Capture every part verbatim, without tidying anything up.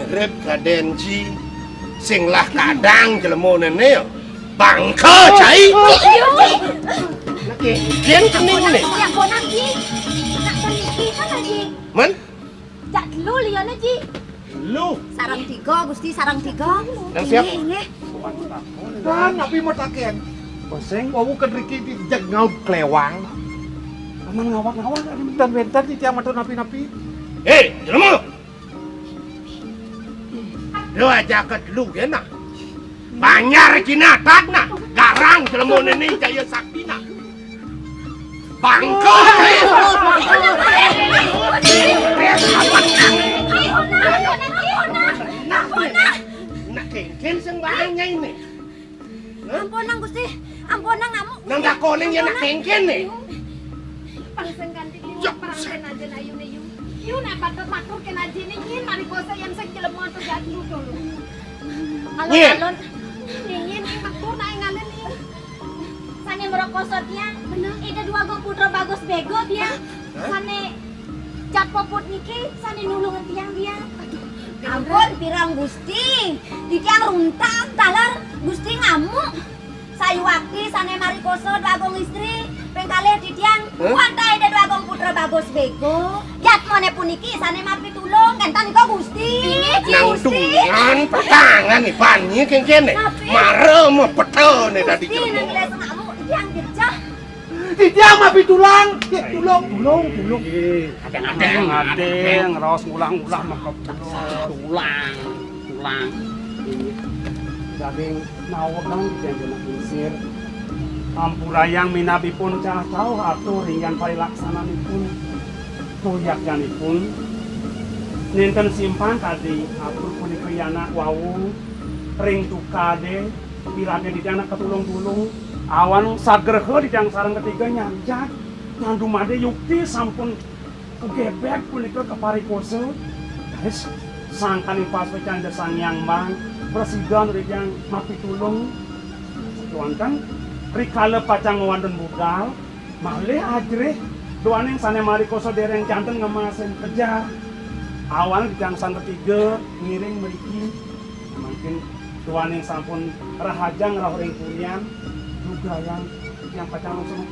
Rep kadenci sing lah kadang jelema nene ya. Bangka cai. Nak kengken cening ne. Ya bonang Ji. Nak ten niki kan Ji. Men? Jak telu liane Ji. Lu. Sarang tiga Gusti, sarang tiga. Nang siap? Nggih, nggih. Dan napi mataken? Peseng wau kedriki di jeg ngaud klewang. Aman ngawak-ngawak adi wenten-wenten di tiang matur napi-napi. Eh, jelema. Lu aja ke dulu ya nah. Banjar Cina tat nah. Garang jelema nene jaya sakti nah. Bangkok. Nak kengken sing bahanya ini. Ampunang Gusti, ampunang ngamuk. Nang takoning ya nak kengken ne. Pang sing kanti liwat perang kena aja ayu ne yu. Yu nak patut matur kena aja ne yin mari kosa yang sing jelema tu jatuh dulu. Alon-alon. Yin matur nak ngalin yin. Sane merokoso tiang. Bener. Ida dua gong putra bagus bego tiang. Sane jat poput niki sane nulungan tiang dia. Ampun pirang Gusti, di tiang runtang taler Gusti ngamuk. Sayuwakti sane mari koso dua gong istri, ping kalih di tiang kuantai de dua gong putra bagus bego. Jatmane puniki sane mapitulung kenten nika Gusti. Nang Gusti. Tungan patangan iban nyi kengkene. Mara mepetene dadi Gusti nang ngamuk di tiang jejeh. Titiang mapitulung, tulung, tulung, tulung. Adeng, adeng, adeng, raos ngulang-ulang maka tulang, tulang. Daging nawegang titiang genep lingsir. Ampurayang minabipun cacah atur ringgan parilaksananipun. Kuyakyanipun, nenten simpang kadi atur punika yanak wau ring tukade, pirate titiang nak katulung-tulung. Awan sagraha titiang sareng ketiga nyanjat, nang dumadi yukti sampun kagebeg punika kaparikosa. Raris sangkaning paswecanja Sang Hyang Mbang, prasida titiang mapitulung. Kewanten, rikala pacang wantun budal, malih ajerih, duaning sane marikosa dereng janten ngemasin kejar. Awan titiang sareng ketiga ngiring mriki. Mangkin duaning sampun rahajeng rauh ring purian, dugrayang titiang pacang langsung.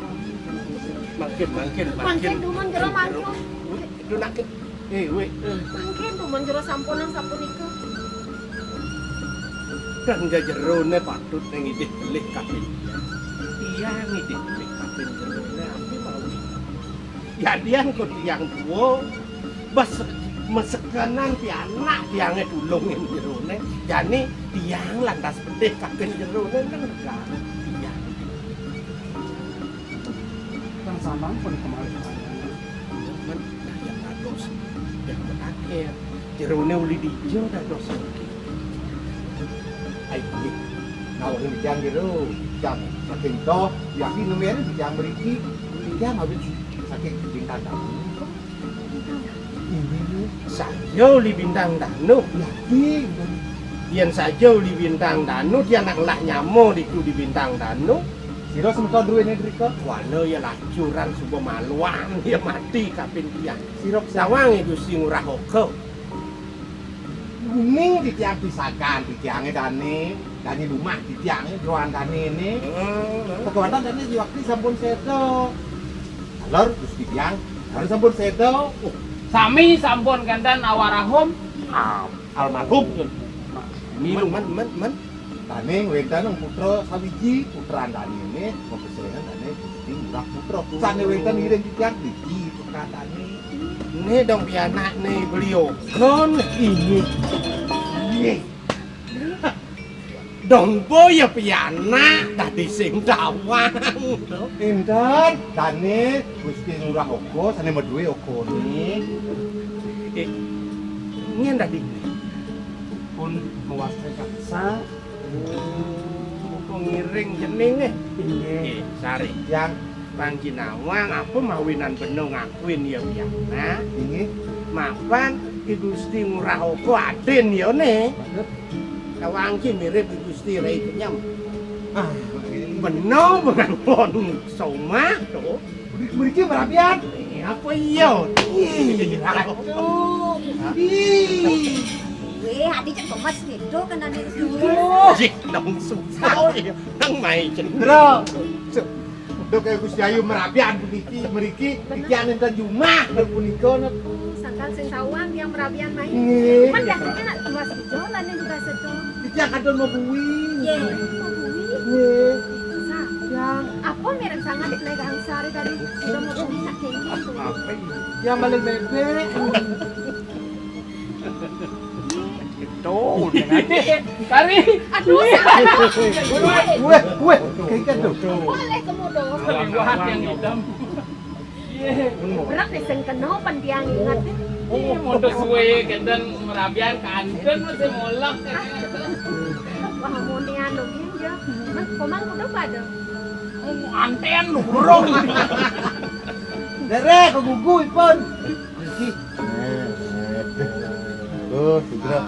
Mangkin, mangkin, mangkin. Mangkin dumun jero mangkuk. Dunake. Eh, wek. Mangkin dumun jero sampunang sapunika. Kang jejerone patut ning idih pelih kaping. Iya, ngidih pelih kaping jerone ampi mawi. Yadian kok tiang tua, bas mesekenan pianak tiange tulungin jerone. Jani tiang lantas pedih kaping jerone kan lega. Tiang. Kan samang pun kemarin. Nah, yang dados, yang berakhir. Jerone uli dija dados saking. Ai, nggih. Nawang titiang jero, titiang saking toh, yakin numerin titiang mriki, titiang awit saking bintang tamu. Inggih. Saja uli bintang danu. Yakin. Yen saja uli bintang danu, dia nak ngelah nyama ditu di bintang danu. Sira semeton duwene drika? Wana ya lacuran suba maluan, ya mati kapin tiang. Sira sawang Gusti Ngurah Oka. Uning titiang pisakan titiange dane, dane lumah titiange jeroan danene. Heeh. Ketuanan dane diwakti sampun seda. Alor Gusti tiang, alor sampun seda. Oh, sami sampun kenten awarahum. Ah, almarhum. Milu. Men, men, men, men. Dane wenten putra sawiji, putra danene, mapeselengan dane Gusti Ngurah Putra. Sane wenten ngiring titiang niki putra dane. Ne dong pianakne beliau kon ini. Ye. Dong boya pianak dadi sing tawang. Enten, dane Gusti Ngurah Oka sane maduwe okane. Eh, nyen dadi. Pun mawasta kaksa. Muka ngiring jenenge. Inggih. Nggih, sare. Yang pangginawang apa mawinan bena ngakuin ya pianak. Inggih. Mapan Ki Gusti Ngurah Oka adin ya ne. Tawang ki mirip Ki Gusti Rai Kenyem. Ah, bena pengangon somah to. Mriki merabian. Eh, apa iya? Ih, aduh. Ih. Wéh, adi cék Thomas gitu kan adi. Jik dong susah. Nang mai cendro. Dok, eh, Gusti Ayu merabian puniki, mriki, titiang nénten jumah, dok punika, nah. Oh, sangkan sing tawang tiang merabian mai. Nggih. Cuman biasanya nak dua sejol, lan yang juga sejol. Titiang kadon mau bui. Yé, mau bui. Nggih. Sa, ya. Apa mirip sangat naik gangsari tadi? Sudah mau bui nak kenging. Apa ini? Ya, balik bebek. Tuh, dengan kari. Aduh, wéh, wéh, kayak gitu. Boleh kemudian. Liwat yang hitam. Berat nih sing kena pan tiang ingat. Iya, modus suwe kenten merabian kanten masih molak. Wah, mau nih anu gini ya. Nah, komang udah pada. Antean lu burung. Dere, kegugu ipun. Iki. Oh, sudah.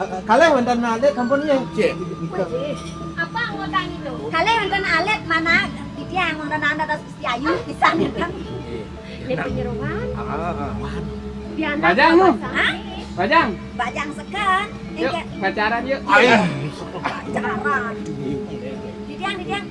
Eh, eh, kalih wénten alit sampun nggih. Cek. Apa anggota itu? Kalih wénten alit mana? Titiang wénten anak atas Gusti Ayu pisan ya kan. Ini penyeruan. Ah, ah. Bajang lu. Hah? Bajang. Bajang seken. Yuk, pacaran yuk. Ayo. Pacaran. Titiang, titiang.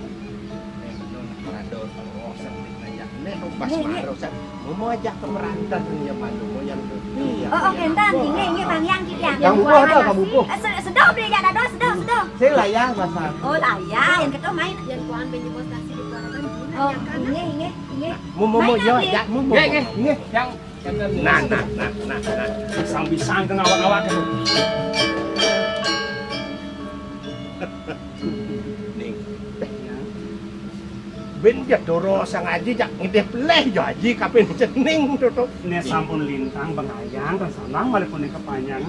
Nek, nek, nek, pas marosan. Mau, mau ajak ke perantan ya, malu, mau yang tuh. Iya. Oh, oh, kenten, inggih, inggih, Bang Yang, Kang Bubuh ada, Kang Bubuh? Eh, se-, sedoh beli jak dadoh, sedoh, sedoh. Saya layang, pasang. Oh, layang, yang ketemu main. Yang kuan beli bos nasi di Kuaragan, oh, yang kanan. Inggih, inggih, inggih. Mau, mau, mau, main yo, lagi. Ya, mau, mau. Inggih, inggih. Yang, nah, nah, nah, nah, nah. Pisang-pisang ke ngawak-ngawak itu. Ning. Bén ja doro sang aji jak ngidih peleh ja aji kapin cening to, to. Né sampun lintang bengayang, rasanang malih punika panjang.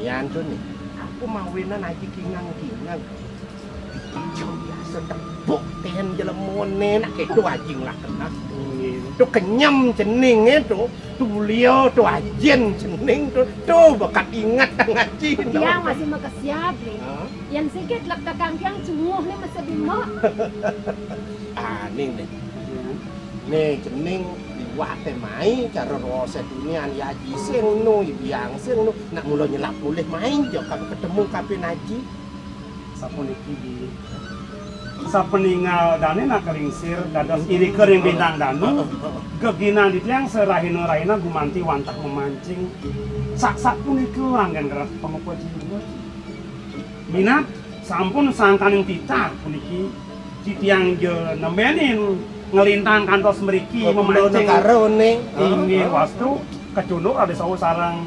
Yan to nih. Aku mawinan aji kingang-kingang. Jo biasa tepuk ten jelemoné nak kéto aji ngelah kenah. Nggih. To kenyem ceningé to. Tulio to ajin cening to, to bekat ingat ngaji. Tiang masih makesiab nih. Hah? Yan sikit lek tekang tiang cunguh nih mesti bima. Ah, ning, ning. Nih, cening liwate mai cara rose dunian ya aji sing nu, biang sing nu. Nak mula nyelap mulih mai jo kagak ketemu kape naji. Sapuniki, Bi. Sapeningal dane nak kelingsir dados irika ring bintang danu, geginan titiang sarahina-rahina gumanti wantah mamancing. Sak-sak punika anggen keras pangupa jiwa. Minab sampun sangkaning titah puniki titiang ja nembenin nglintang kantos mriki mamancing. Negara, Ning. Inggih, wastu. Kecunduk ada saus sarang.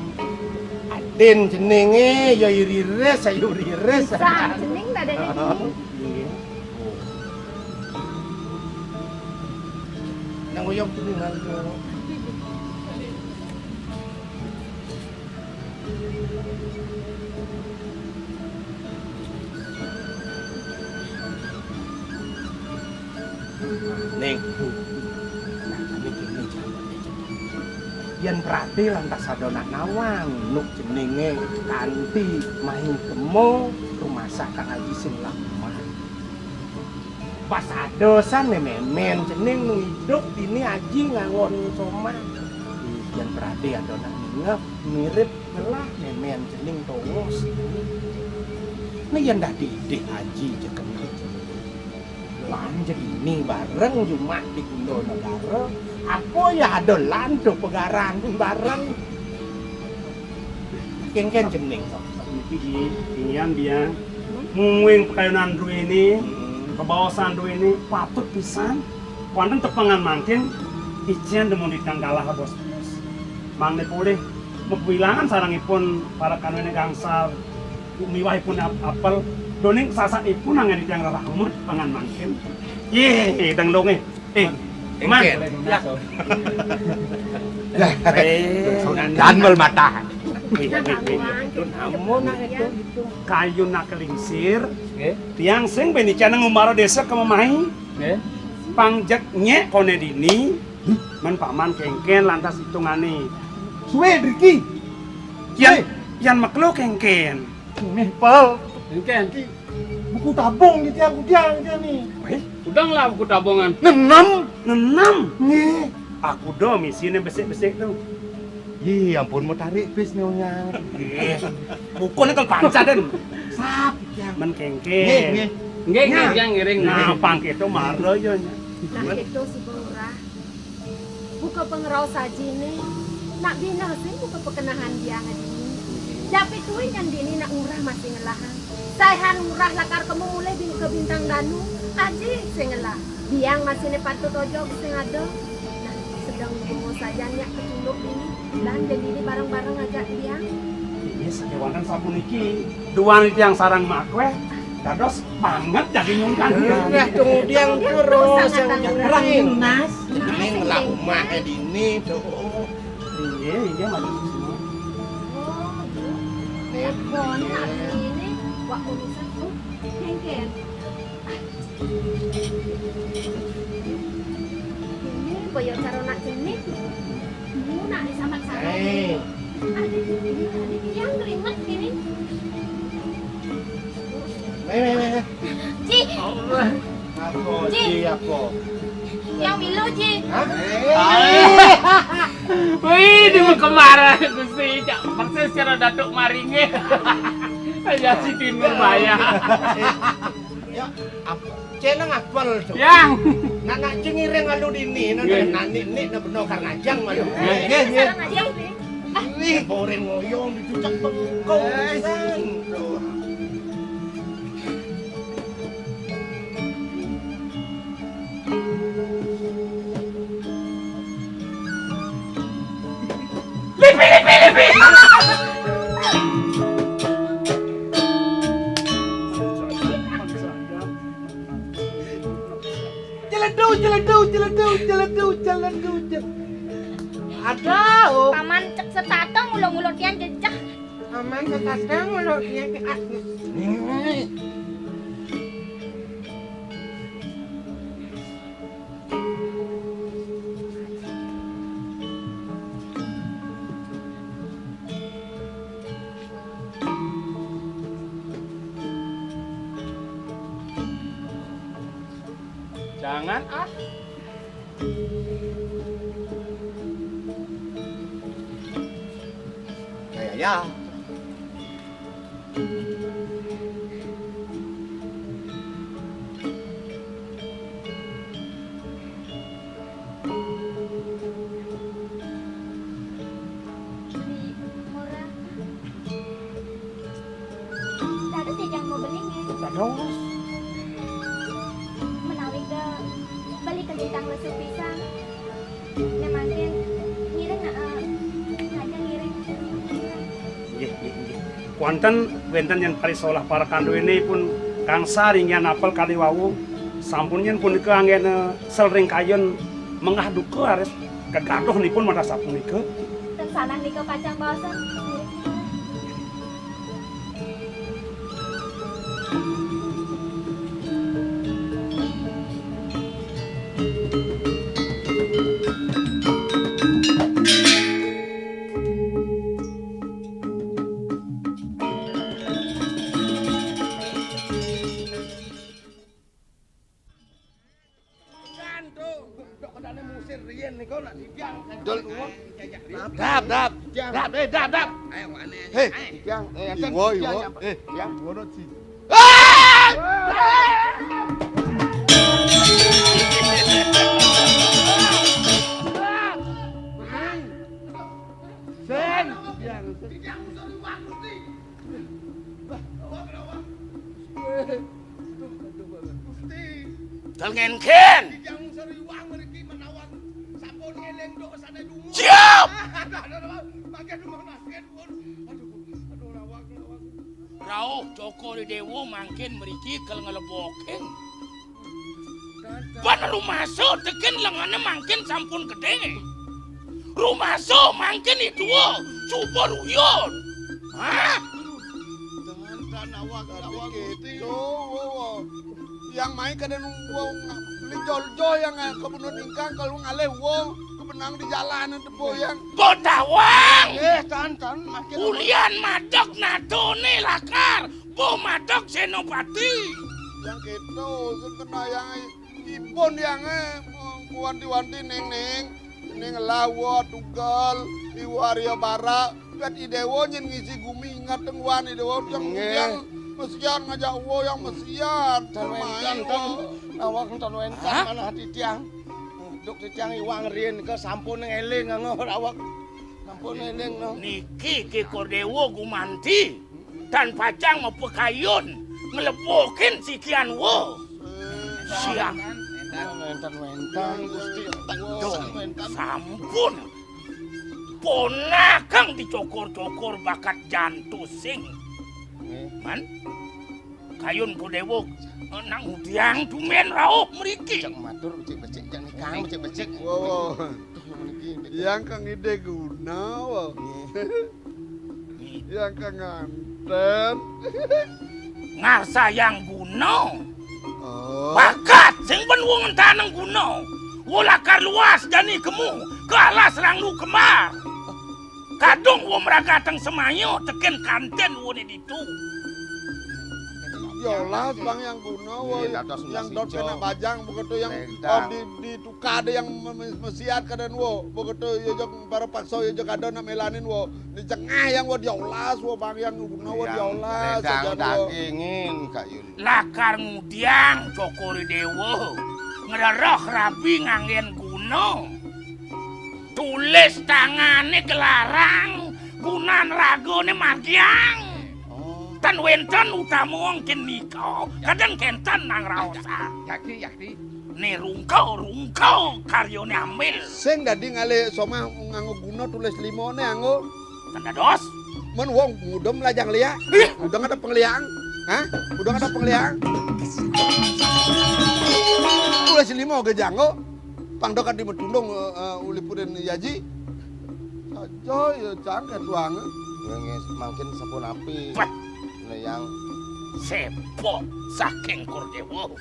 Adin jenenge ya iriris, ayo riris. Pisan, jeneng tak ada nyanyi. Nggih. Nang uyang jenengan to. Ning, nah, kami kene jawabne, Cending. Yen prate lantas ada nak nawang, nuk jenenge kanti main kemo rumah sakang aji sing lamar. Pas ada sane memen Cending nu idup dini aji ngangon somah. Yen prate ada nak ningeh mirip ngelah memen Cending tongos. Nah, yen dah didih aji je kenal Cending. Lan jadine bareng jumah di Kula Negara, apa ya ada lan to pegaran bareng. Kengken Cending. Niki, Bi, inggihan, Bi, ya. Mungguing pakayunan druene, kebaosan druene patut pisan. Wonten tepengan mangkin, icen demun di kang galah bos. Mangda polih mawilangan sarengipun para kanuene gangsal. Miwahipun ap-, apel, doning sasakipun anggen titiang rerahmet pangan mangkin. Yé, dang dong, eh. Eh, Man. Engken. Ya. Eh, damel mata. Wih, wih, wih. Amun nak itu. Kayu nak kelingsir. Nggih. Tiang sing benican ngumbara desa kememai. Nggih. Pangjek nyek kone dini. Men paman kengken lantas hitungane. Suwe driki. Yan, Suwe. Yan meklo kengken. Nggih, Pal. Engken. Buku tabung di tiang kudiang, tiang ni. Wéh, udang lah buku tabungan. Nenem. Nenem. Nggih. Aku do misine besik-besik tu. Ih, ampun, mau tarik bis nyonya. Nggih. Bukan itu panca, Den. Sap, Jang. Men kéngkén. Nggih, nggih. Nggih, nggih, Nah. Jang, ngiring. Nah, pang itu mara ya, nya. Nah, itu si Lurah. Buka pangrauh saji né. Nak bina sing buka pakenahan biang dini. Dapet duit nyang dini nak Lurah masih ngelahang. Sai han Lurah lakar kemu mulih bin-, ka Bintang Danu. Aji sing ngelah. Biang masih né patut ojog sing ada. Nah, sedeng bunga sajan yak kecunduk dini. Lan dini bareng-bareng ngajak biang. Ini sakéwanten sapuniki. Duan tiang sareng makwéh. Dados banget dadi nyungkan. Nah, kemudian terus yang Terang ini. Nas. Ini ngelah umah dini tuh. Inggih, inggih, matur suwun. Oh, Bu. Nih. Bon, hari ini, wak urusan, Bu. Kéngkén. Ini, boyo karo nak jenik. Bu, nak disambat-sambat. Eh. Adik, ini, adik, yang kerimet ini. Nih, nih, nih, nih. Ji. Apa, Ji? Ji, apa? Yang milu, Ji. Hah? Wih, di kemara Gusti, cak persis karo Datuk Maringé. Ya si Tinur Bayah. Ya, apa? Ceneng apel tuh. Yang. Nak nak cengiring alu dini, nak Nggih. nak nik nik nak beno karajang malu. Nggih, nggih, nggih. Sekarang aja, Ji. Ih, boring ngoyong dicucak bengkong. Eh. Pisan. Lipi, lipi, lipi. Jeledu, jeledu, jeledu, jeledu, jeledu, jeledu. Aduh. Paman cek setata ngulo-ngulo tiang jejeh. Paman setata ngulo tiang ke atas. Jangan, ah. Ya, ya, ya. Beli murah. Dados ya jang mau beli nggih. Dados. Menawi ke beli ke bintang lesu pisan. Nek mangkin ngiring, eh, ngajeng ngiring. Nggih, nggih, nggih. Wonten, wénten yén parisolah para kanduwinipun kang saringgian apel kali wau. Sampun yén punika anggéna sel ring kayun menggah duka raris gegaduhnipun madah sapunika. Ten sanah nika pacang baosan. Kan to, dok kedane musir riyen niku nak digang. Dol. Dap, dap. Dap, eh, dap, dap. Ayo, aneh. Hei, digang. Eh, iwo, iwo. Eh, digang. Ngono sih. Ah! Sen, digang. Digang, sorry, Pak Gusti. Wah, kenapa? Gusti. Dol ngén-ngén. Tijang sariwang mriki menawan sampun éling dosane dungu. Siap. Aduh, aduh, aduh, mangke dungu nasken pun. Aduh, aduh, lawang, lawang. Rauh Joko Dewa mangkin mriki kal ngleboking. Ban rumasa teken lengane mangkin sampun gedhe. Rumasa mangkin idua, subur uyun. Hah? Dan awak, awak Gusti. Yang main kada nunggu lijol-jol yang kebunut ingkang kalau ngalih wong kebenang di jalan tepo yang. Bodawang. Eh, tan, tan, makin. Ulian madeg nadone lakar, bo madeg senopati. Yang keto, sing kena yang ipun yang, eh, wanti-wanti ning-ning. Ning lah wa tugel, iwa Arya Bara, pet i Dewa nyen ngisi gumi inget teng wan i Dewa tiang Nggih. Tiang mesian ngajak wa yang mesian. Tan wenten, tan. Awak tan wenten. Hah? Manah titiang. Duk titiang iwang rin ke sampun ngeling nganggo awak. Sampun ngeling no. Niki Ki Kordewa gumanti. Tan pacang mapakayun nglebokin sikian wa. Siang. Wenten, wenten, Gusti. Duh, sampun. Ponakang dicokor-cokor bakat jantusing. Nggih. Man, kayun Kordewa, nang udiang tumben rauh mriki. Cek matur, becik-becik, cek nikang, becik-becik. Wo, wo. Duh, niki, niki. Yang kang ide guna, wo. Nggih. Yang kang nganten. Ngarsayang guna. Oh. Bakat sing ben wong entanang guna. Wa lakar luas jani kemu ke alas ranglu kembar. Kadung wa mragateng semaya teken kanten wa ne ditu. Yolas bang yang guna wa. Nggih, dados yang dot emas kena ijo. Bajang begitu yang, Lentang. Oh, di, di Kada yang me-, me-, mesiat kadaan wo, begitu ya jok para paksa ya jok kada nak melanin wo. Ni cengah yang wo diolas wo bang yang guna wo diolas. Yang dagingin, Kak Yun. Lakar ngudiang cokor Dewa. Ngereroh rabi nganggen guna. Tulis tangane gelarang, gunan ragane magiang. Oh. Tan wenten utama wong ken nika, kadang kenten nang raosan. Yakti, yakti. Ne rungkau, rungkau karyane ambil. Sing dadi ngalih somah nganggo guna tulis limone anggo. Kan dados? Men wong ngudem lajang liak. Ih. Udah ada pengliang. Hah? Udah ada pengliang. Tulis limo ge janggo. Pang dekat di Metundung, eh, eh, ulipurin yaji. Saja ya cang ketuang. Nggih, mangkin sapunapi. Bah. Leyang. Sepok saking Kordewa.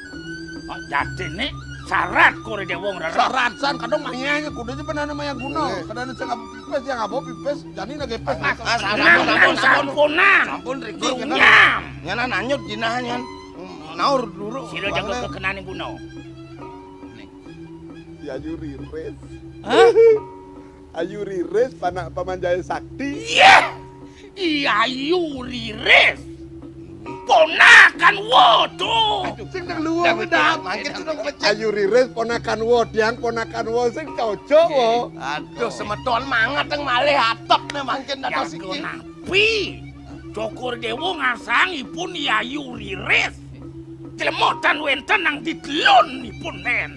Mak jatine syarat Kordewa ngrereh. Syarat san kadang manyanya kudu aja pernah namanya guna. Nggih. Kadang sing apa pipis yang apa pipis jani nage pipis. Ah, ah, sampun, sampun, sampun. Sampunan. Sampun, Riki, Grunyam. Nyanan anyut jinah nyan. Naur dulu. Sira jaga kekenane guna. Ning. Yayu Riris. Hah? Ayu Riris, panak pamanjaya sakti. Iya. Yayu Riris. Ponakan wo to. Sing nang luar. Mangkin sudah pecah. Ayu Riris, ponakan wo, tiang ponakan wo, sing cocok wo. Aduh, semeton mangat yang malih atep ne mangkin dados iki. Jago napi? Cokor Dewa ngasang ipun Yayu Riris. Jelema tan wenten nang ditelun ipun nen.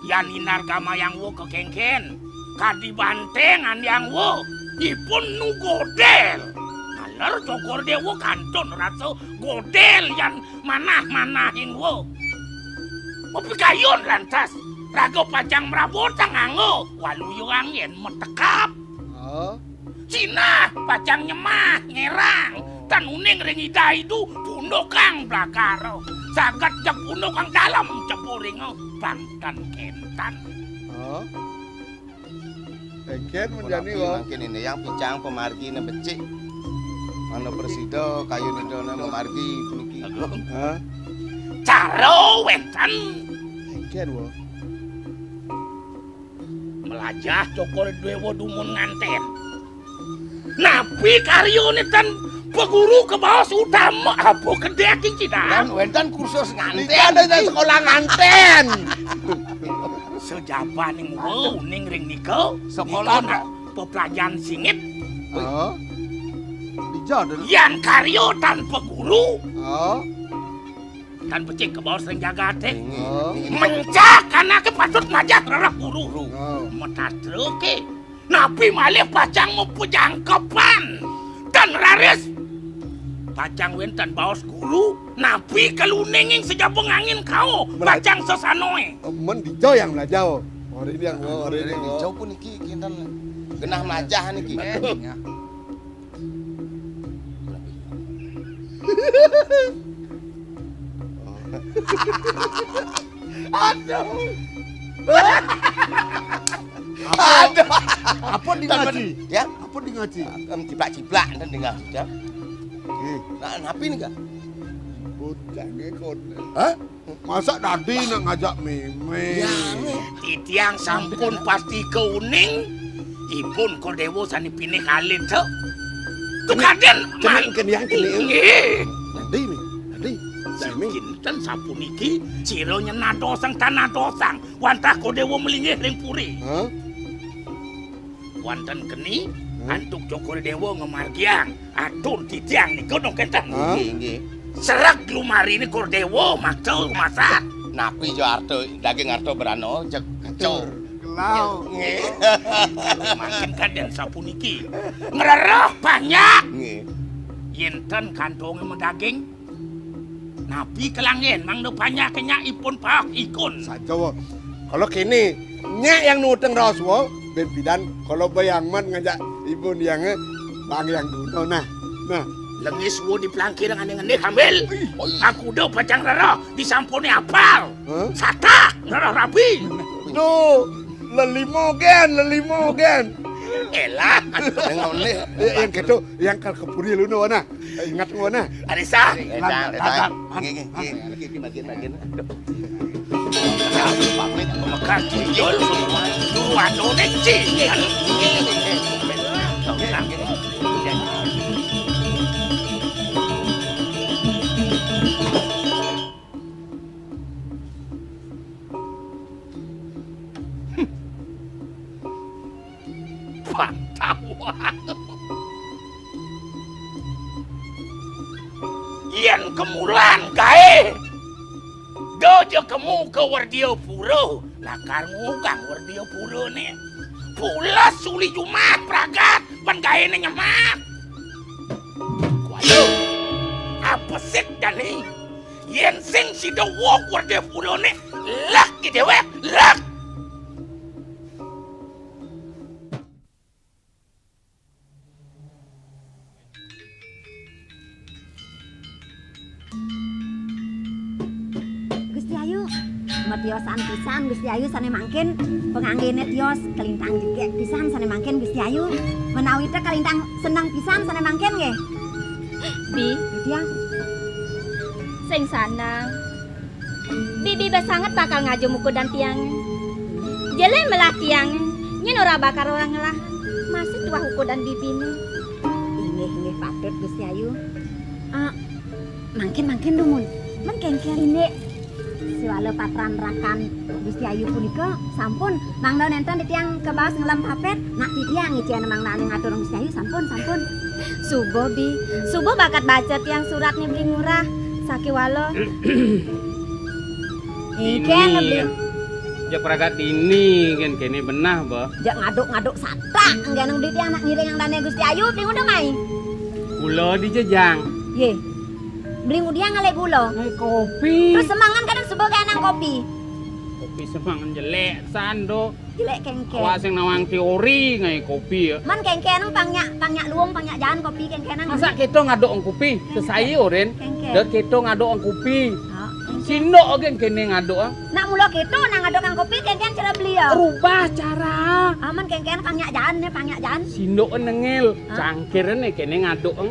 Yan inar gamayang wo kekengken. Kadi banteng andiang wo. Ipun nu godel. Naler Cokor Dewa kantun rasa godel yan manah-manahing wo. Mapikayun lantas. Raga pacang mrabotang anggo. Waluya anggen metekap. Oh. Sinah pacang nyemah ngerang. Oh. Tan uning ring Ida Idu pundukang blagara. Saget jeg pundukang dalem cepuringa bangtan kentan. Oh. Engken menjani, tapi wo. Mangkin ini yang picang pemargine becik. Mana presida kayun idone memargi puniki. Agung. Hah? Cara wenten. Engken, wo. Melajah Cokor Dewa dumun nganten. Napi karyane tan peguru kebaos utama apa kedek iki dah? Dan wenten kursus nganten. Iki ada sekolah nganten. Sejabaning wau ning ring nika, sekolah nika nak pepelajaran singit. Oh. Dija ada. Yan karya tan peguru. Oh. Tan becik kebaos ring jagate. Nggih. Oh. Mencak anake patut najah rereh guru. Guru. Oh. Metatra ke. Napi malih pacang mapejangkepan tan raris. Pacang wenten baos guru, napi kaluninging sajaba angin kao, pacang sesanoe. Men dija yang melajah. Ori yang, ori yang. Dija puniki kinten genah melajah niki. Aduh. Apa? Aduh. Apa di ngaji? Ya? Apa di ngaji? Em, ciplak-ciplak enten di ngaji, ya. Nggih. Nah, napi nika? Jange kon. Hah? Masa dadi nak ngajak meme? Ya, titiang sampun pasti ke uning. Ipun Kordéwa sané pinih alit, cek. Keni, keni, keni, yang keni. Nggih. Dadi, Mi. Dadi. Meme. Kinten sapuniki, sira nyenadosang tanadosang. Wantah Kordéwa melinggih ring puri. Hah? Wonten keni, hmm? Antuk Cokor Déwa ngamargiang atur titiang nika dong kenten. Hah? Nggih, nggih. Sereg lumariné Kordéwa makta rumasat. Napi ja arta daging arta brana jeg kacor. Kelau. Nggih. Mangkin kadén sapuniki. Ngrereh banyak. Nggih. Yén ten kantongé madaging, napi kelanggén mangda panjak kenyak ipun paek ikun. Saja wa. Kalau kene, nyak yang nuteng raos wa, ben pidan kalau bayang mat ngajak ipun yang, eh, bang yang guna nah. Nah. Lengis wa di pelangkir ngenih-ngenih ambil. Aku udah pacang rara disampuni apal. Hah? Satak, rara rabi. Duh, lelimo gen, lelimo gen. Elah. Yang oleh. Eh, yang gitu, yang kal kepuri lu no nah. Ingat ngono. Arisa. Édan, édan. Nggih, nggih, nggih. Niki, niki, niki, niki. Aduh. Pamit, pamit. Jul, dulu anu nek cingil. Pantawan. Yén kemulan gaé, da ja kemu ka Werdia Pura, lakar ngugang Werdia Purané. Pules uli jumah pragat, pan gaéné nyemak. Kualu, apesik dani, yén sing sida wok Werdia Purané, lek ki déwék, lek. Gusti Ayu, matiosan pisan Gusti Ayu sané mangkin, panganggené tios kalintang jegég pisan sané mangkin Gusti Ayu, menawi té kalintang seneng pisan sané mangkin nggih. Bi, Gusti Ayu. Sing sanang. Bibi ba sanget bakal ngajum ukudan tiangé. Jelé melah tiangé, nyén ora bakal ora ngelah. Masih tuah ukudan bibiné. Inggih, inggih patut, Gusti Ayu. Ah, mangkin, mangkin dumun. Men kéngkén indik siwala patran rakan Gusti Ayu punika sampun mangda nénten titiang kabaos ngelem papet, nak titiang ngicén mangdané ngatur Gusti Ayu sampun, sampun. Suba, Bi. Suba bakat baca tiang suratné Beli Ngurah. Sakéwala. Éngkén, Beli. Jak pragat dini, kén kéné benah, bah. Jak ngaduk-ngaduk satak, éngkén Beli tiang nak ngiring dané Gusti Ayu, Beli nguda mai. Gula di jejang. Yé. Beli ngudiang ngalih gula. Ngalih kopi. Terus semangan kadang suba gaé nang kopi. Kopi semangan jelék, sando. Jelék kéngkén. Awak sing nawang teori ngaé kopi ya. Man kéngkén pang nyak, pang nyak luung, pang nyak jaan kopi kéngkén. Masa kita ngaduk kopi? Kéngkén. Sesai orin. Kéngkén. Dot kita ngaduk kopi. Ah, kéngkén. Sindok gén kéné ngaduk, ah. Nak mula kita nak ngaduk kopi kéngkén cara beli ya. Rubah cara. Aman kéngkén pang nyak jaan né, pang nyak jaan. Sindok nengil, ah, cangkir né kéné ngaduk, ah.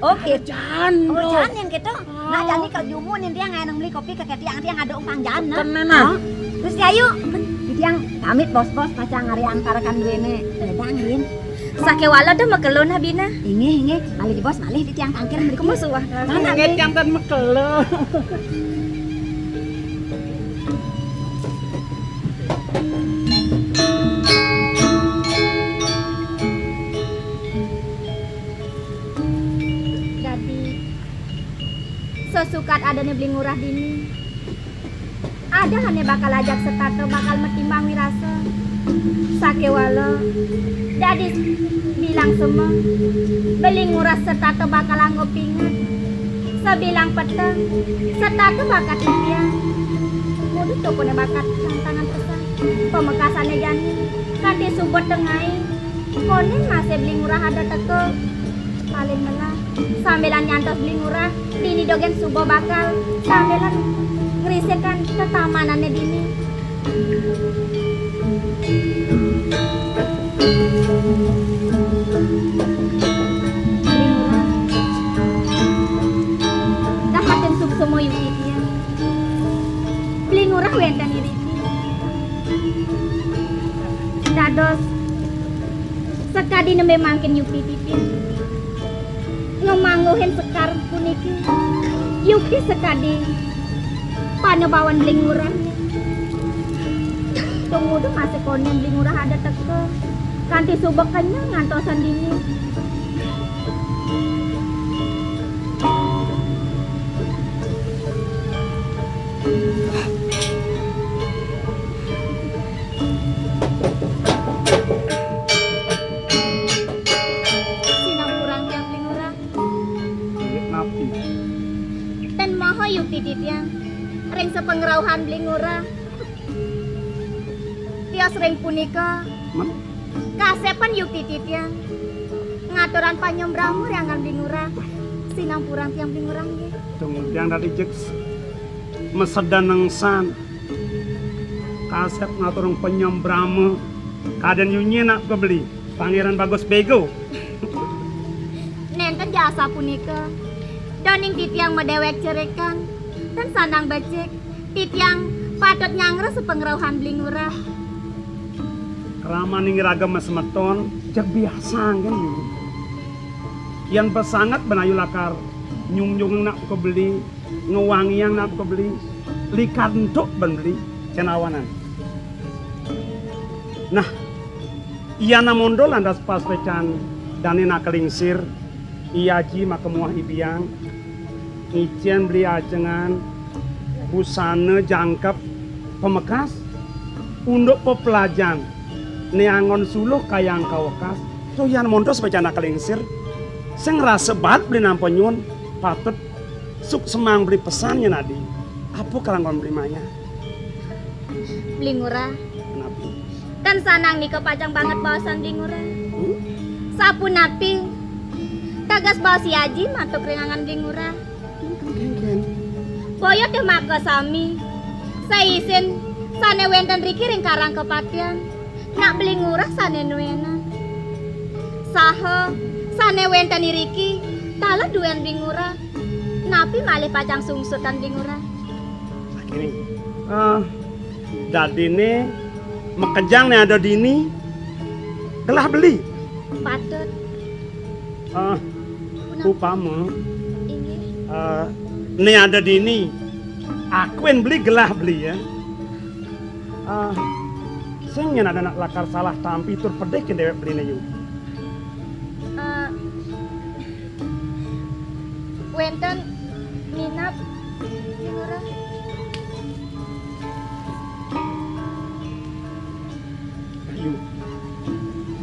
Oh, gitu. Jan, oh, loh. Jan yang gitu. Nak jani kalau jumu nih dia nggak beli kopi ke tiang, tiang ada umpang jan, nah. Kena, nah. Oh, terus ya, yuk. Tiang pamit, bos-bos, pacang hari angkarakan duene. Ledang, Din. Sakéwala da makelo nah, Bina. Inggih, inggih. Malih, bos, malih di tiang tangkir mriki. Kemu suwah. Mana, nggih, tiang tan makelo. Dadi, sesukat adané Beli Ngurah dini, ada ané bakal ajak setata bakal matimbang mirasa. Sakéwala, dadi bilang sema, Beli Ngurah setata bakal anggo pinget. Sabilang peteng, setata bakal titiang. Mudut tokoné bakal tantangan pesan. Pamekasané jani, kanti suba tengai. Koné masih Beli Ngurah ada teka. Paling melah, sambilan nyantos Beli Ngurah, dini dogén suba bakal sambilan ngrisiketan tetamanané dini. Beli Ngurah. Dah makin suksma Dos, sakadi nembé mangkin yukti titiang ngamangguhin sekar puniki. Yukti sakadi panebawan Beli Ngurah. Tumuju masih konden Beli Ngurah ada teka. Kanti suba kenyang ngantosan dini. Sinampurang tiang Beli Ngurah. Napi? Tan maha yukti titiang ring sapangrauhan Beli Ngurah. Tios ring punika, Men? Kasepan yukti titiang ngaturang panyembrama ring anggan Beli Ngurah. Sinampurang tiang Beli Ngurah nggih. Tung tiang dadi jeg masedan nengsan. Kasep ngaturang panyembrama kadén yunyi nak beli Pangéran Bagus Bego. Nénten jasa punika. Doning titiang madéwék cerikan, tan sandang becik. Titiang patut nyanggra sapangrauhan Beli Ngurah. Kramaning iraga masemeton, jeg biasa nggih. Yén pesanget ben ayu lakar nyungjung nak ka beli, ngwangiang nak ka beli, likar entuk ben beli, cén awanan. Nah, Iya namondo lantas pas pecan dané nak lingsir, I Aji maka muah I Biang, ngicén beli ajengan, busana jangkep, pamekas, unduk pepelajan, né anggon suluh kayang kawekas, to iya namondo pecan nak lingsir, sing rasa bat beli nampa nyuwun, patut suksemang beli pesan nyén adi, apa karanggon beli maya. Beli Ngurah. Napi? Kan sanang nika pacang banget baosan Beli Ngurah. Hmm? Sapunapi teges baos I Aji mantuk ring anggan Beli Ngurah. Kénkén. Boya té makasami. Saisin sané wénten riki ring Karang Kapatihan. Nak Beli Ngurah sané nuénan. Saha sané wénten iriki taler duén Beli Ngurah. Napi malih pacang sungsutan Beli Ngurah? Sakini. Ah, dadiné makejang né ada dini gelah beli. Patut. Ah, upama, inggih, ah, né ada dini akuin beli gelah beli ya. Ah, sing yén ada nak lakar salah tampi tur pedih kén déwék beliné yu. Ah, Wénten minab, Beli Ngurah. Ayu.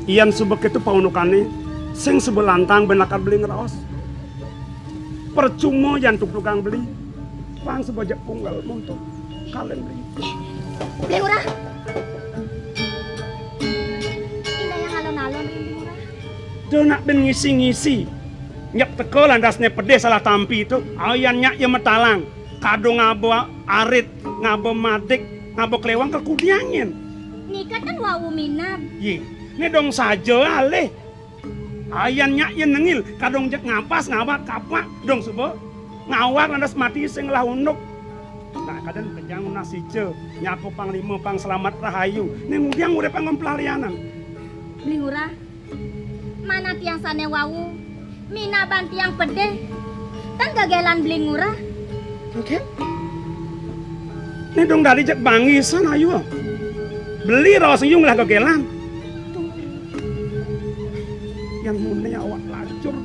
Yén suba kéto paundukané, sing suba lantang ben lakar beli ngraos. Percuma yén tugtugang beli. Pang suba jeg punggel monto. Kalen beli. Beli Ngurah. Indayang alon-alon, Beli Ngurah. Duh, nak ben ngisi-ngisi. Nyep teka lantas né pedih salah tampi to. Ayan nyak ya metalang. Kadung ngaba arit, ngaba madik, ngaba klewang kekudiangin. Nika ten wau minab. Yé, né dong saja alih. Ayan nyak ya nengil, kadung jeg ngapas, ngawak, kapak, dong suba. Ngawak lantas mati sing ngelah unduk. Nah, kadén kejang nunas ica, nyaku panglima pang selamat rahayu. Né ngudiang urip anggon pelarianan. Beli Ngurah, manah tiang sané wau, minaban tiang pedih. Tan gegélan Beli Ngurah. Oké. Né dong dadi jeg banggisan ayu. Beli raos yu ngelah gegélan. Tuh. Yang mune awak lacur,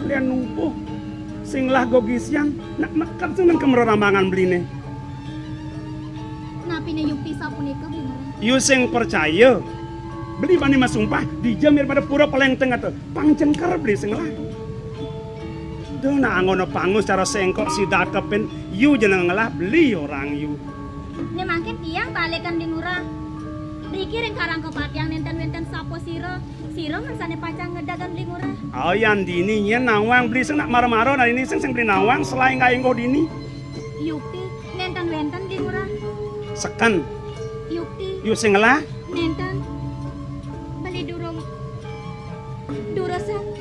lian nubuh. Sing ngelah gegisian, nak neked sing nang kemrerambangan beliné. Napiné yukti sapunika, Beli Ngurah? Yu sing percaya. Beli bani masumpah, dija mir pada pura paling tengah to. Pang jengker beli sing ngelah. Duh, nak anggon pangus cara sengkok sidat kepin, yu jeneng ngelah beli orang yu. Né mangkin tiang balikan Beli Ngurah. Riki ring Karang Kepatiang nénten wénten sapa sira. Sira mangsané pacang ngedagan Beli Ngurah. Ayan dini nyén nawang beli sing nak mara-mara, nah ini sing sing beli nawang selain kainggo dini. Yukti, nénten wénten Beli Ngurah. Seken. Yukti. Yu sing ngelah. Nénten. Beli durung. Durusang.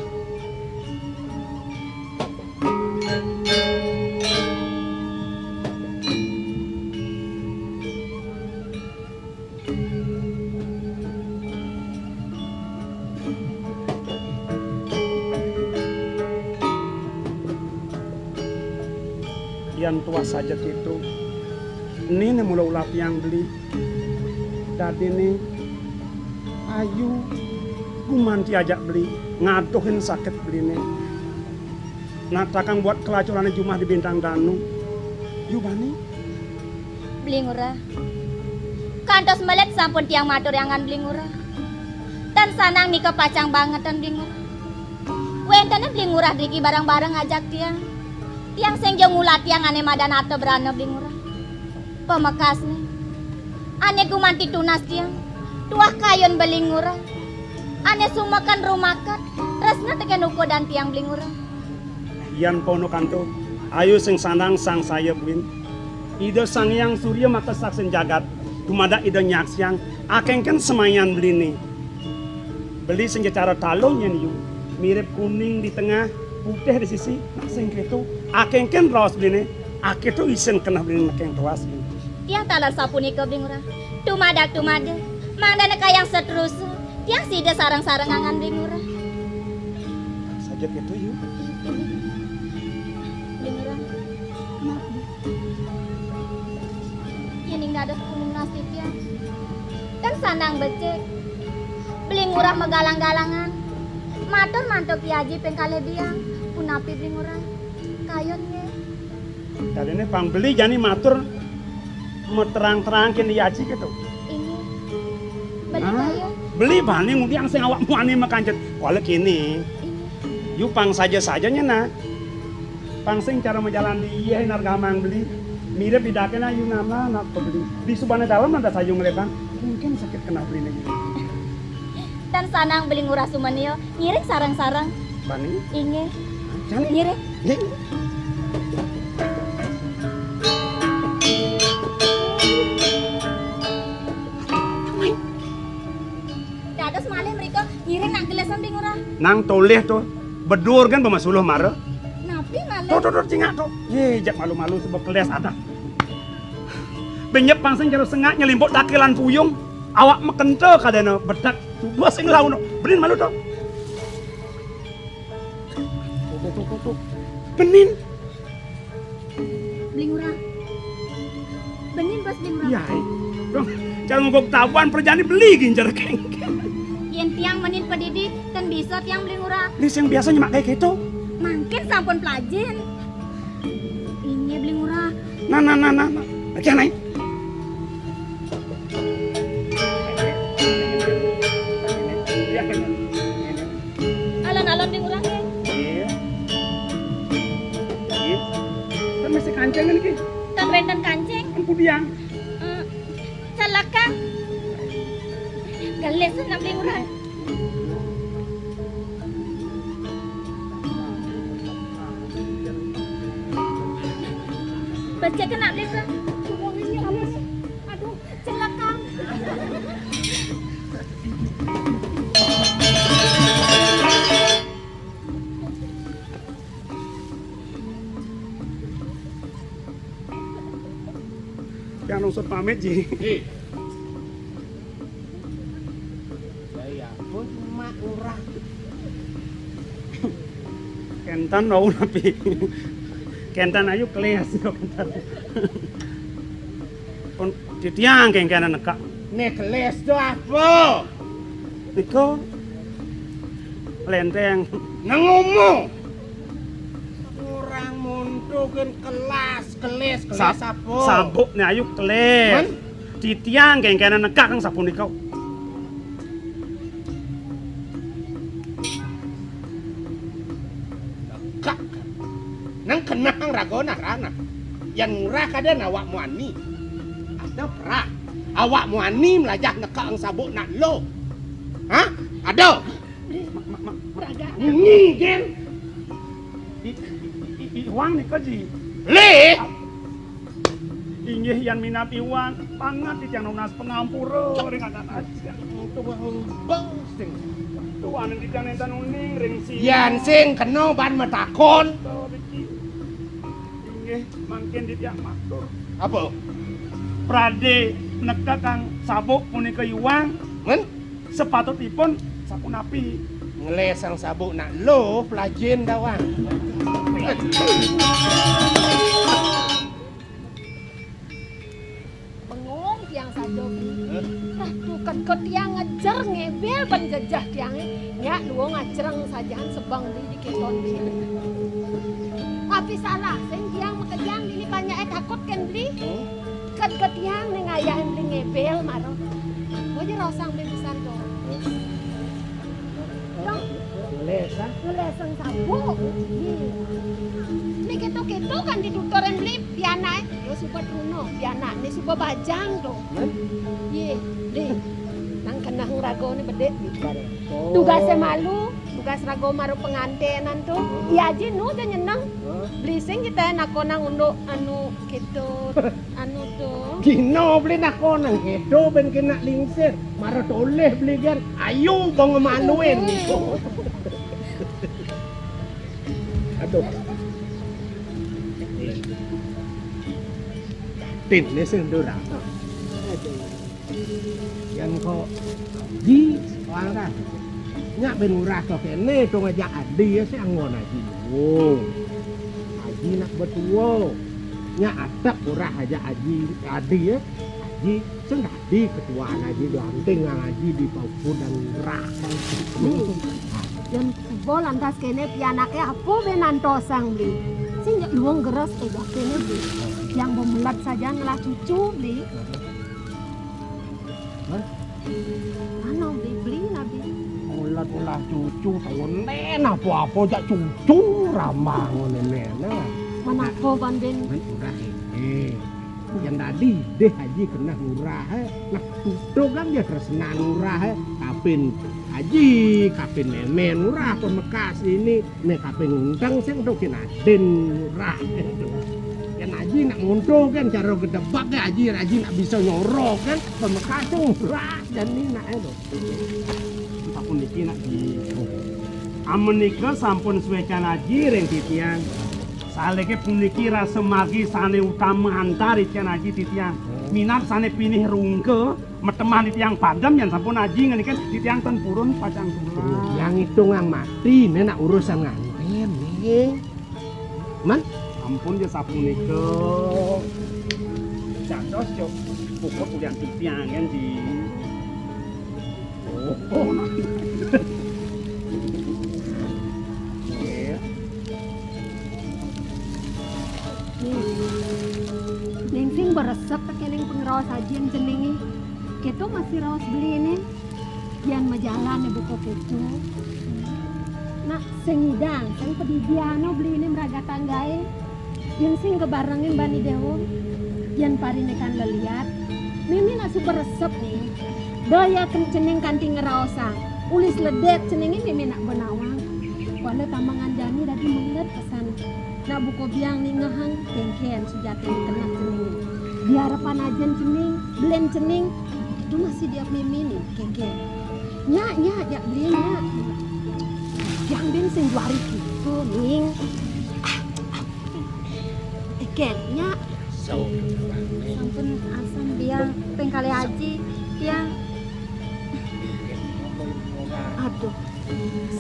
Yan tuah saja kéto. Né, né mula ulah tiang beli. Dadiné ayu gumanti ajak beli, ngaduhin sakit beliné. Nak takang buat kelacuran jumah di Bintang Danu. Yu bani. Beli Ngurah. Kantos melet sampun tiang matur angan Beli Ngurah. Tan sanang nika pacang bangetan Beli Ngurah. Wénten Beli Ngurah driki bareng-bareng ajak tiang. Tiang sing ja ngulah tiang ané madan arta brana Beli Ngurah. Pamekasné, ané gumanti tunas tiang, tuah kayun Beli Ngurah. Ané sumeken rumaket, tresna tekén ukudan tiang Beli Ngurah. Yan pono kanto, ayu sing sanang sangsaya buin. Ida Sang Hyang Surya makasaksin jagat, dumadak Ida nyaksiang, akéngkén semayan beliné. Beli sing ja cara taluh nyén yu, mirip kuning di tengah, putih di sisi, nak sing kéto, akéngkén raos beliné, akéto isin keneh beliné nekéng tuas. Tiang taler sapunika, Beli Ngurah. Tumadak, tumadak. Mangdané kayang seterusé, tiang sida sareng-sareng angan Beli Ngurah. Saja kéto, yu. Beli Ngurah. Yéning dados punas titiang, tan sanang becik. Beli Ngurah magalang-galangan. Matur mantuk Ki Aji ping kalih biang. Punapi Beli Ngurah? Kayun nggih. Dadiné pang beli jani matur materang-terang kén Ki Aji kéto. Inggih. Beli kayun. Beli bani ngudiang sing awak muani makanjet. Kuala kéné. Inggih. Yu pang saja-saja nyén, nah. Pang sing cara majalan di iya nargamang beli. Mirip di dakéna yu nama nak beli. Di subana dalem nanda sayu ngelepan. Mungkin sakit keneh beliné. Tan sanang Beli Ngurah sumenia, ngiring sareng-sareng. Bani? Inggih. Jani? Ngiring. Nggih. Dados malih mrika ngiring nak gelesan Beli Ngurah. Nang tolih to, bedur kan pemasuluh mara. Napi malih? To, to, to, cingak to. Yé, jak malu-malu sebab keles adah. Benyep pang sing jero sengak nyelimpuk dakilan puyung. Awak makenta kadéna bedak. Dua sing laun to. Benin malu to. To, to, to, to, to. Benin. Beli Ngurah. Benin bos Beli Ngurah. Yai. Dong, cara ngogok tabuan perjani beli ginjar keng. Yén tiang menin padidi, tan bisa tiang Beli Ngurah. Ni sing biasa nyemak kayak gitu. Mangkin sampun pelajin. Inggih Beli Ngurah. Nah, nah, nah, nah, nah. Lagi anai. Alon-alon Beli Ngurah nggih. Iya. Iya. Kan masih kancing kan iki? Tan wénten kancing. Kan pudiang. Eh, celaka. Gelis nak Beli Ngurah. Becik nak Beli Ngurah. Aduh, celaka. Yang nungsut pamit, Ji. Ji. Ya, ya ampun, Mak Lurah. Kénten wau napi? Kénten ayu keles kok kénten. Pun titiang kéngkénan nekak. Né keles to apa? Nika lenteng. Nang ngomong. Orang monto kan kelas, keles, keles Sab-, apa? Sabuk né ayu keles. Men? Titiang kéngkénan nekak kang sapunika. Nekak. Nang kenang raga narana. Yan murah kadén awak muani. Ada perah. Awak muani melajah nekak ang sabuk nak lo. Hah? Ada? Mak, mak, mak, mak. Raga. Ngi, gén. I, i, i, i, iwang nika, Ji. Lé. Inggih yan minab iwang, banget titiang nunas pangampura ring anak aji. Tuan titiang nénten uning ring sini. Yan sing kena ban matakon. Inggih, mangkin titiang matur. Apa? Pradé nekak kang sabuk punika iwang. Men? Sepatutipun sapunapi? Ngelesang sabuk nak lo pelajin dawang. Aduh, kan kok tiang ngejer ngebel ban jejeh tiangé. Nyak luung ngacreng sajan sebeng beli di kéto beli. Tapi salah, sing tiang makejang dini banyaké takut kén beli. Kan kok tiang né ngayahin beli ngebel maro. Apa ja raosang beli pisan to. Dong. Ngelesang? Ngelesang sabuk. Iya. Né kéto-kéto kan dituturin beli pianaké. Yo suba truna, pianaké suba bajang to. Hah? Iya, beli. Nang keneh ragané bedik. Bareng. Oh. Tugasé malu, tugas raga maro pengantenan to. Iya aji nu ja nyeneng. Hah? Beli sing kita nakonang unduk anu kéto. Anu to. Dina beli nakonang kéto bén kénak lingsir. Mara tolih beli gén. Ayu bang maluin. Aduh. Tin né sing durang. Yén kok di orang kan. Nyak bén urah to kéné to ngajak adi ya sing anggon aji. Oh. Aji nak betua. Nyak atek urah aja aji adi ya. Aji sing dadi ketuaan aji di anting nang aji di pauku dan urah. Yén suba lantas kéné pianaké apa bén nantosang beli. Sing nyak luung geres édah kéné beli. Yang bemelet saja ngelah cucu beli. Hah? Anu beli beli nabi. Ulah-ulah cucu taun nén apa-apa jak cucu rambang ngoné nén. Nah. Manapa ban bén? Mén urah ini. Yang tadi deh aji keneh urah. Eh. Nah, tutup kan dia tresnan urah. Eh. Kapin aji, kapin mémén urah pemekas ini. Né kaping ngundang sing to kén adin murah. Kén aji nak ngunto kén cara gedebak kén aji, aji nak bisa nyoro kén pemekas sing murah jani nak to. Sapuniki nak di. Amenika sampun suécan aji ring titiang. Saliké puniki rasa margi sané utama antar ican aji titiang. Minab sané pinih rungka, metemah titiang padem yén sampun aji ngeniken titiang ten purun pacang tular. Yang itungang mati né nak urusan nganten né. Man? Ampun ya sapunika. Jantos yo puput ulian titiang kan di. Oh. Nggih. Ning sing beresep kéning pangraos aji jenengé. Kéto masih raos beliné. Yén majalan buka kéto. Nak sing ngidang, sing padidiana beliné mragat tanggaé. Yén sing kabarengin bani déwa. Yén parinikan leliat. Mimi nak suba resep né. Daya ken cening kanti ngraosang. Ulis ledét ceningé mimi nak benawang. Kuala tambangan jani dadi melet pesan. Nak buka biang ningehang kénkén sujatiné keneh cening. Di arepan ajin cening, belin cening, to masih diap mimi né, kénkén. Nyak, nyak, jak beli nyak. Biang bén sing duari kéto, Ning. Kénkén, nyak. Sampun asam biang ping kalih aji, tiang. Aduh.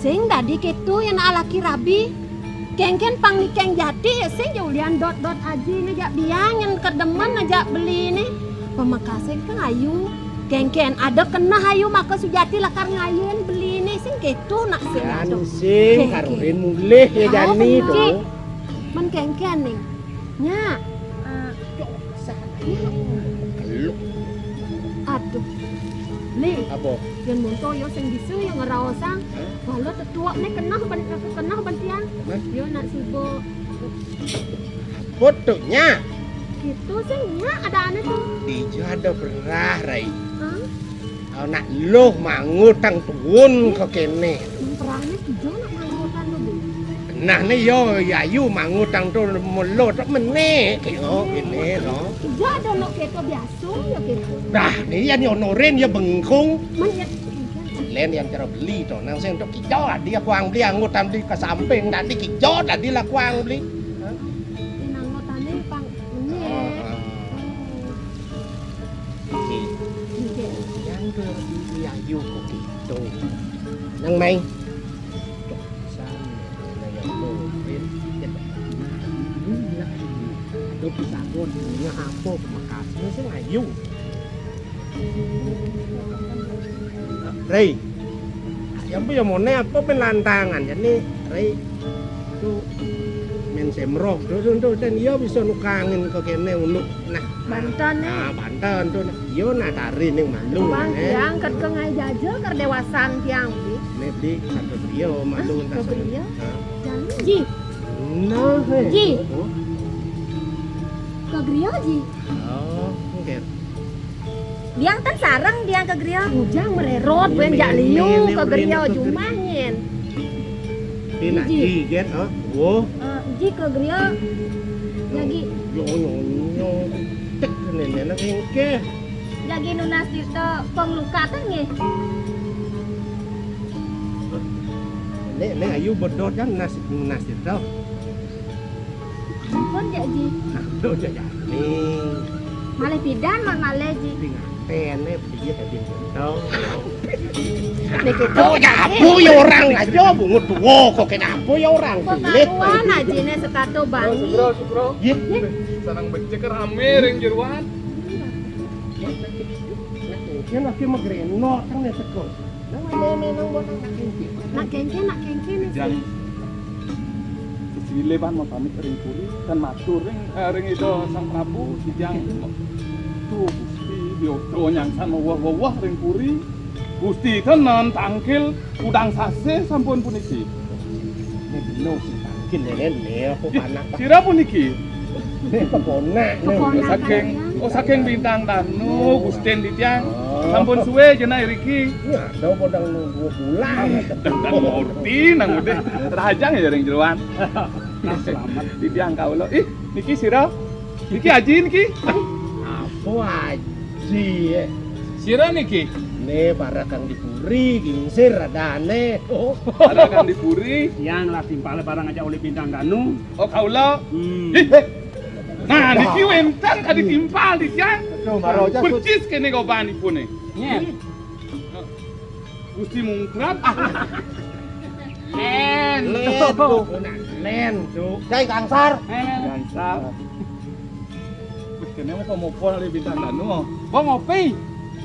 Sing dadi kéto yén alaki rabi. Kénkén pang nikéng jati ya sing ja ulian dot-dot aji né jak biang yén kedemen jak beli né. Pamekasé ka ayu. Kénkén ada keneh ayu maka sujati lakar ngayun beli né sing kéto nak sing aduh. Sing karurin mulih ya jani to. Men kénkén né. Nyak. Aduh. Li. Apa? Yén monto yo sing bisa yo ngraosang. Hah? Kala tetuak né keneh ban aku keneh ban tiang. Hah? Yo nak suba. Fotonya. Gitu sing nyak ada ané to. Dija ada berah, Rai. Hah? Anak luh mangutang tuun ka kéné. Perahné kija nak mangutang to, Bu? Nah, né yo yayu mangutang to melo tok menék kaya kéné to. Kija ada nok kéto biasa ya kéto. Nah, né yén yo norin ya bengkung. Men ya. Lén yén cara beli to. Nang sing to kija adi kuang beli anggota beli ka samping tadi kija tadi lah kuang beli. Hah? Yén anggotané pang menék. Heeh. Nggih. Nggih. Yang ke Yayu kok gitu. Nang mai. Cok pisan. Nah, yang tuh, Rin. Kita. Nah, ini lah ini. Aduh, pisagon. Ini apa? Makasih sih, Ayu. Rei. Yang punya mone apa pén lantangan jani, Rei. Tu mén semrok tu tu tu dan iya bisa nukangin ka kéné unduk. Nah, banten né. Nah, banten tu nah. Iya nah tari ning malu. Bang, né. Tiang ket ka ngai jaja ker déwasan tiang, Bi. Né, Bi, satu griya malu. Hah, entah ka griya? Hah? Jani, Ji. Nah, hé. Ji. Oh. Ka griya, Ji. Oh, oké. Tiang tan sareng tiang ka griya. Ujang mererot, bén jak liu ka griya jumah nyén. Pina Ji. Ji, gét, oh. Wo. Eh, Ji ka griya. Jagi. Yo, yo, yo. Tek, néné nak engké. Jagi nunas tirta panglukat nggih. Né, né ayu bedot kan nunas, nunas tirta. Ampun, Cak Ji. Nah, do jajane. Malih pidan, Mak, malih, Ji. Pingatene, piye tadi bentong. Niki. Oh, ya, apa ya orang aja, bungut tua kok kenapa ya orang? Kok pilih? Karuan ajine setato bangi. Sugro, Sugro. Iya. Sanang becek rame ring jeroan. Ya, lagi magrenot kan ya, Sugro. Nang ame nang buat anak kinci. Nak kengken, nak kengken. Jang. Sesile pan mau pamit ring puri, kan matur ring, eh, ring Ida Sang Prabu, dijang. Tuh, Gusti, biodo nyangsan weweh-weweh ring puri. Gusti kan nan tangkil udang sase sampun puniki. Ini bener sih tangkil, ya, kan? Nih, aku panak. Sira puniki? Nih, keponak, nih. Keponak saking, oh, saking Bintang Danu, Gustin titiang. Oh. Sampun suwe jenah iriki. Ya, ada padang nunggu pulang. Dan, dan Murti nang udah rahajang ya ring jeroan. Nah, selamat. Titiang kawula. Ih, niki sira? Niki Aji niki? Apa Aji, eh? Sira niki? Nih, para kang di puri, gingsir adane. Oh. Para kang di puri. Yang lah timpale barang aja oleh Bintang Danu. Oh, kawula. Hmm. Ih, eh. Nah, niki wénten kadi timpal, Dijang. Aduh, mara aja, Sud. Persis kene gobanipune. Nggih. Gusti Mungkrab. Lén. Lén, Cuk. Nah, lén, Cuk. Jai Kangsar. Lén. Kangsar. Wis kene apa mopo oleh Bintang Danu? Wong ngopi.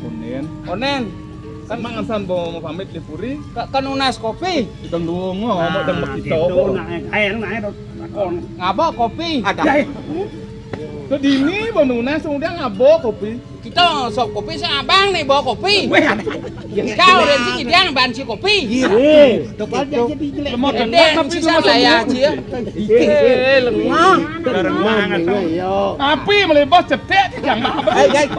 Onen. Onen. Kan mangan san bo mau pamit di puri. Ka-, kan nunas kopi. Kita ndonga, nah, mau dang kita gitu, apa? Nah, ayo, nah, ayo, takon. Ngapa kopi? Ada. Jai. Tuh dini bo nunas, udah ngapa kopi? Kita sok kopi, sa abang nih bawa kopi. Weh, ada. Kau dan si Idang ban si kopi. Iya. Eh, depan dia jadi jelek. Lemot. Edek, tapi sisa lah ya, Ci, ya. Eh, lengah. Bareng mangan. Iya. Tapi melebas cetek, Dijang. Hai, guys.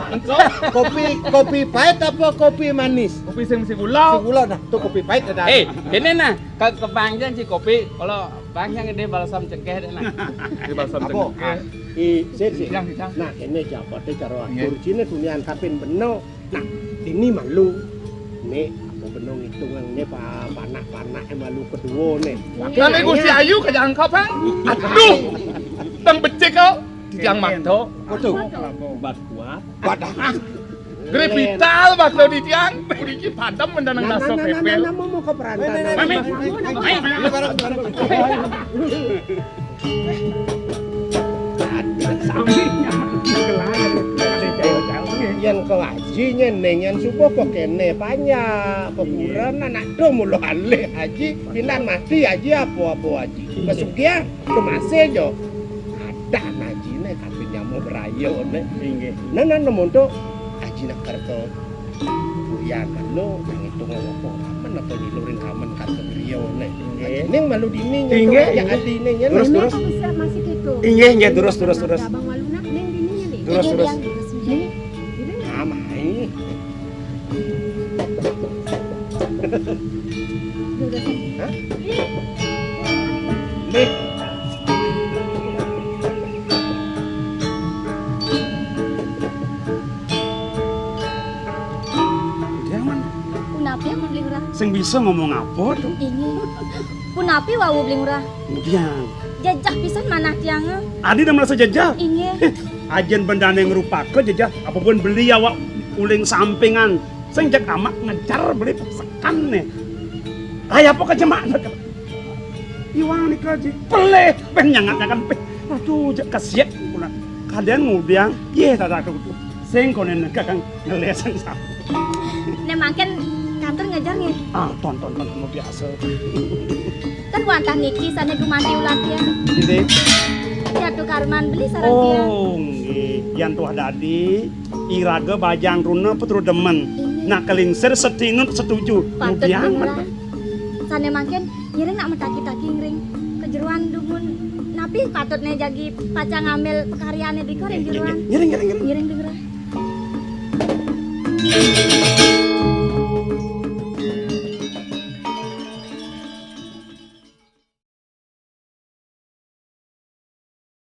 Kopi, kopi pahit apa kopi manis? Kopi sing mesti gula. Sing gula, nah, tuh kopi pahit ada. Eh, ini nah, ke, kepanjang si kopi, kalau panjang ini balsam cengkeh deh, nah. Ini balsam cengkeh. Apa? I, sir, sir. Yang, yang. Nah, ini jabatnya karo atur. Nggih. Cina dunian kapin beno. Nah, ini malu. Nih, aku beno ngitung yang ini pa-, panak-panak malu kedua nih. Tapi Gusti Ayu kejangkep, kan? Aduh. Tang becik kau. Dijang mato. Waduh. Obat kuat. Wadah. Gre vital bakal di tiang. Puniki padem mendanang. Nah, rasa nah, nah, pepel. Nah, nah, mau, mau ke perantauan. Mami. Ayo. Sambilnya. Yang ke haji nyeneng yang subuh kok kene banyak. Pekuran anak do mulu alih haji. Pindah mati haji apa-apa haji. Pesugihan. Kemasih jo. Ada najine kabin nyamuk berayo ne. Inggih. Nah, nah, nemu tu aji nak kerto. Buyan malu nang itu ngapa? Ramen apa nyilurin ramen karto griyo ne. Inggih. Ning malu dini. Inggih, ya inggih. Adi ne, ya. Terus, terus. Masih gitu. Inggih, inggih, terus, terus, terus. Abang malu nak ning dini nih. Terus, terus. Ini. Amai. Hah? Nih. Dia man. Punapi, Amun Bli Ngurah? Sing bisa ngomong apa tuh? Ini. Punapi wau, Bli Ngurah? Dia. Jejeh pisan manah tiang. Adi udah merasa jejeh? Inggih. Ajen bendane ngrupaka jejeh, apa pun beli awak uling sampingan. Sing jak amak ngejar beli sekan nih. Kayak apa ke jemak nak? Iwang nika ji pelih, peng nyangat nyangat peh. Aduh, jak kasiat pula. Kadang ngudiang, ye, tak ada aku. Sing konen kakang ngeles sing sami. Né mangkin kantun ngajar nggih. Ah, ton ton ton kamu biasa. Kan wantah niki sané gumanti ulatian. Nggih. Ratu Karman beli sareng tiyang. Oh, nggih. Yan tuah dadi iraga bajang runa putra demen. Inggih. Nak kelingsir setinut setuju. Patut. Ngudiang dengerang. Sané mangkin ngiring nak mataki-taki ngiring ka jeroan dumun. Napi patutné jagi pacang ngambil karyané dika ring jeroan? Ngiring, ngiring, ngiring. Ngiring dengerang.